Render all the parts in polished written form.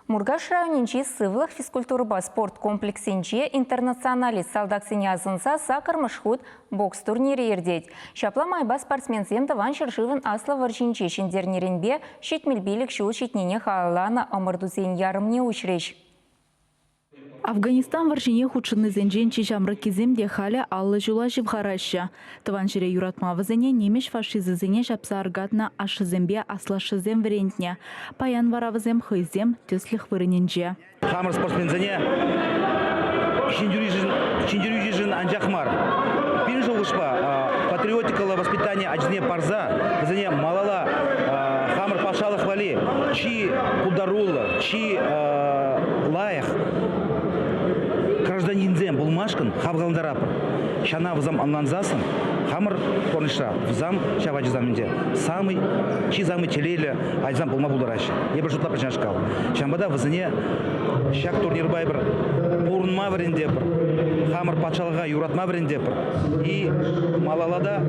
Муркаш районӗнчи Сывлӑх физкультурӑпа спорт комплексӗнче интернационалист салтаксене асӑнса саккӑрмӗш хут бокс турнирӗ иртет. Ҫапла майпа спортсменсем Тӑван ҫӗршывӑн Аслӑ вӑрҫинче ҫӗнтернӗренпе 75 ҫул ҫитнине халалланӑ ӑмӑртусен ярӑмне уҫрӗҫ. Афганистан вӑрҫине хутшӑннисенчен чи ҫамрӑккисем те халӗ 50 ҫула ҫывхараҫҫӗ. Тӑван ҫӗре юратма вӗсене нимӗҫ фашисчӗсене ҫапса аркатнӑ ашшӗсемпе аслашшӗсем вӗрентнӗ. Паян вара вӗсем хӑйсем тӗслӗх вырӑнӗнче. Хамӑр спортсменсене ҫӗнтерӳҫӗшӗн анчах мар, пирӗн шухӑшпа патриотикӑллӑ воспитани ачисене парса вӗсене малалла хамӑр патшалӑх валли чи пултаруллӑ, чи лайӑх гражданинсем пулмашкӑн хавхалантаратпӑр. Ҫана вӗсем ӑнлансассӑн хамӑр пурнӑҫра вӗсем ҫав ачасем ӗнтӗ самый чи самый телейлӗ ачасем пулма пултараҫҫӗ. Эпир шутлап ҫакнашкал. Ҫавӑнпа та вӗсене ҫак турнирпа эпир пурӑнма вӗрентепӗр, хамӑр патшалӑха юратма вӗрентепӗр. И малалла та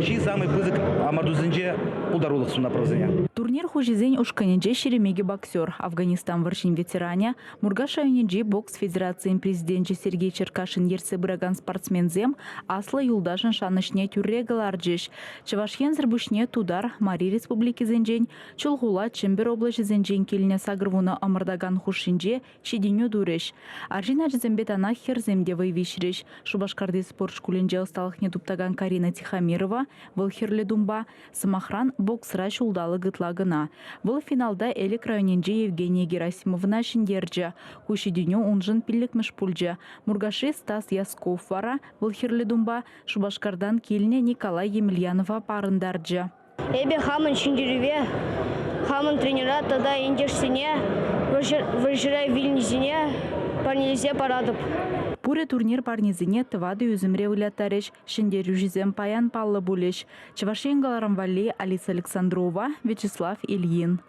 чи самый пысӑк ӑмӑртусенче пултарулӑх сунатпӑр вӗсене. Турнир хуҫисен ушкӑнӗнче 22 боксер, Афганистан вӑрҫин ветеранӗ, Муркаш районӗнчи бокс федерацийӗн президенчӗ Сергей Черкашин ертсе пыракан спортсменсем аслӑ юлташӑн шанӑҫне тӳрре кӑларчӗҫ. Чӑваш Енсӗр пуҫне Тутар, Мари республикисенчен, Чулхула, Чӗмпӗр облаҫӗсенчен килнӗ 80 ӑмӑртакан хушшинче ҫитӗнӳ турӗҫ. Арҫын ачасемпе танах хӗрсем те вӑй виҫрӗҫ. Шупашкарти спорт шкулӗнче ӑсталӑхне туптакан Карина Тихомирова, вӑл хӗрлӗ тумпа, сӑмахран, боксра ҫулталӑк ытла кӑна. Вӑл финалта Элӗк районӗнчи Евгения Герасимовӑна ҫӗнтерчӗ. Ку ҫитӗнӳ уншӑн пиллӗкмӗш пулчӗ. Муркашри Стас Ясков вара, вӑл хӗрлӗ тумпа, Шупашкартан килнӗ Николай Емельянова парӑнтарчӗ. Эпӗ хамӑн ҫӗнтерӗве, хамӑн тренера тата ентешсене, вӑрҫӑра вилнисене парнелесе паратӑп. Пурӗ турнир парнисене тӑватӑ ӳсӗмре выляттарӗҫ. Ҫӗнтерӳҫӗсем паян паллӑ пулӗҫ. Чӑваш Ен кӑларӑм валли Алиса Александрова, Вячеслав Ильин.